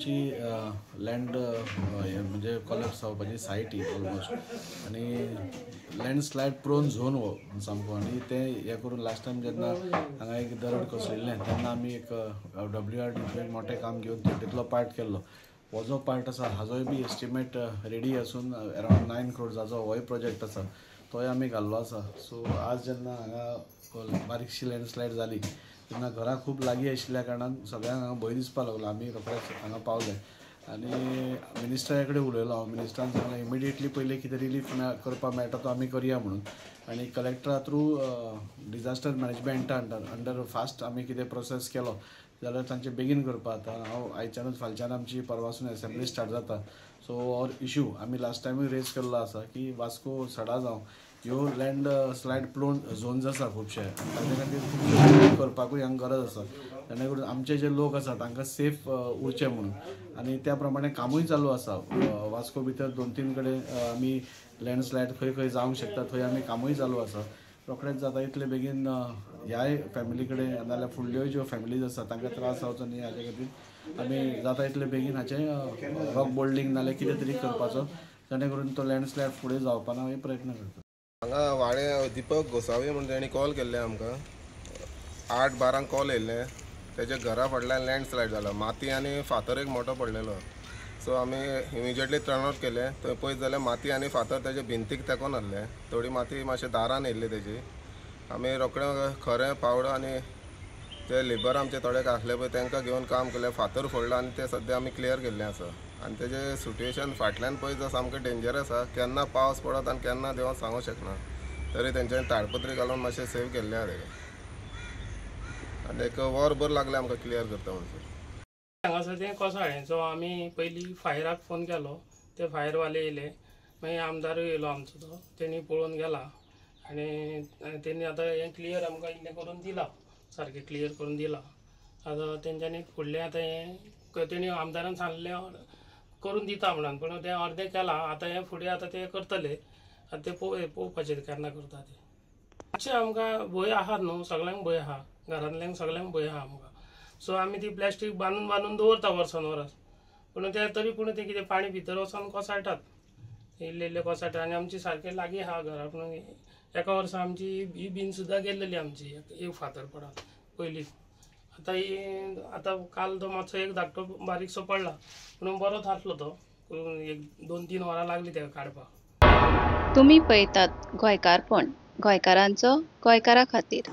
आमची लँड म्हणजे कॉलॅप्स जावपाची सायट ही ऑलमोस्ट आनी लँडस्लायड प्रोन झोन हो सामको. आनी तें हें करून लास्ट टायम जेन्ना हांगा एक दरड कोसळिल्लें तेन्ना आमी एक WRD एक मोठें काम घेवन तितलो पार्ट केल्लो. हो जो पार्ट आसा हाजोय बी एस्टिमेट रेडी आसून अरावंड 9 crores होय प्रोजेक्ट आसा तोय आमी घाल्लो आसा. सो आज जेन्ना हांगा बारीकशी लँडस्लायड जाली तेन्ना घरां खूब लागीं आशिल्ल्या कारणान सगळ्यांक हांगा भंय दिसपाक लागलो. आमी रोखडेच हांगा पावले आनी मिनिस्टरा कडेन उलयलो हांव. मिनिस्टरान सांगलें इमिडिएटली पयलीं कितें रिलीफ करपाक मेळटा तो आमी करया म्हणून. आनी कलेक्टरा थ्रू डिजास्टर मॅनेजमेंटा अंडर फास्ट आमी कितें प्रोसेस केलो जाल्यार तांचे बेगीन करपाक. आतां हांव आयच्यानूच फालच्यान आमची परवासून एसेंब्ली स्टार्ट जाता. सो हो इशू आमी लास्ट टायमूय रेज केल्लो आसा की वास्को सडा जावं ह्यो लँड स्लायड प्लोन झोन्स आसा खुबशे ताजे खातीर खुबशे करपाकूय हांगा गरज आसा, जेणे करून आमचे जे लोक आसा तांकां सेफ उरचें म्हणून. आनी त्या प्रमाणे कामूय चालू आसा. वास्को भितर 2-3 कडेन आमी लँडस्लायड खंय खंय जावंक शकता थंय आमी कामूय चालू आसा. रोखडेच जाता इतले बेगीन ह्याय फॅमिली कडेन नाजाल्यार फुडल्योय ज्यो फॅमिलीज आसा तांकां त्रास जावचो न्ही हाजे खातीर आमी जाता इतले बेगीन हाचें रॉक बोल्डिंग नाजाल्यार कितें तरी करपाचो, जेणे करून तो लँडस्लायड फुडें जावपा ना हे प्रयत्न करता. हांगा वाडे दीपक गोसावी म्हणून तेणी कॉल केल्ले आमकां 8:12 कॉल येयल्ले. तेच्या घरा फाटल्यान लँडस्लायड जाला, माती आनी फातर एक मोठो पडलेलो. सो आमी इमिजिएटली टर्न आवट केले. थंय पळयत जाल्यार माती आनी फातर तेजे भिंतीक तेंकोन आहले, थोडी माती मातशें दारान येयल्ली तेजी. आमी रोखडे खरें पावडो आनी ते लेबर आमचे थोडे आसले पळय तांकां घेवन काम केलें. फातर फोडलो आनी ते सद्या आमी क्लियर केल्लें आसा. आनी तेजें सिट्युएशन फाटल्यान पळयत जाल्यार सामकें डेंजरस आसा, केन्ना पावस पडत आनी केन्ना देंवत सांगूंक शकना. तरी तेंच्यांनी ताडपत्री घालून मातशें सेव केल्लें आसा तेका. आनी एक वरभर लागलें आमकां क्लियर करता म्हणसर. हांगासर तें कोसळ्ळें. सो आमी पयलीं फायराक फोन केलो, ते फायरवाले येयले, मागीर आमदारूय येयलो आमचो, तो तेणी पळोवन गेला आनी तेणी आतां हें क्लियर आमकां इल्लें करून दिलां, सारकें क्लियर करून दिलां. आतां तेंच्यांनी फुडलें आतां हें तेणी आमदारान सांगलें करून दिता म्हणून, पूण तें अर्दें केलां. आतां हें फुडें आतां ते करतले, आतां ते पळोवपाचें केन्ना करता तें. मातशें आमकां भंय आहा न्हू, सगळ्यांक भंय आहा, घरांतल्यांक सगळ्यांक भंय आहा आमकां. सो आमी ती प्लास्टीक बांदून बांदून दवरता वर्सान वर्स, पूण ते तरी पूण तें कितें पाणी भितर वचोन कोसळटात, इल्ले इल्ले कोसळटात. आनी आमची सारकें लागीं आहा घरा, पूण एका वर्सा आमची ही बीन सुद्दां गेल्लेली आमची एक फातर पडत पयलीं. आतां ही आतां काल तो मातसो एक धाकटो बारीकसो पडला, पूण बरो थारलो तो, एक 2-3 वरां लागली तेका काडपाक. तुमी पळयतात गोंयकारपण, गोंयकारांचो गोंयकारा खातीर.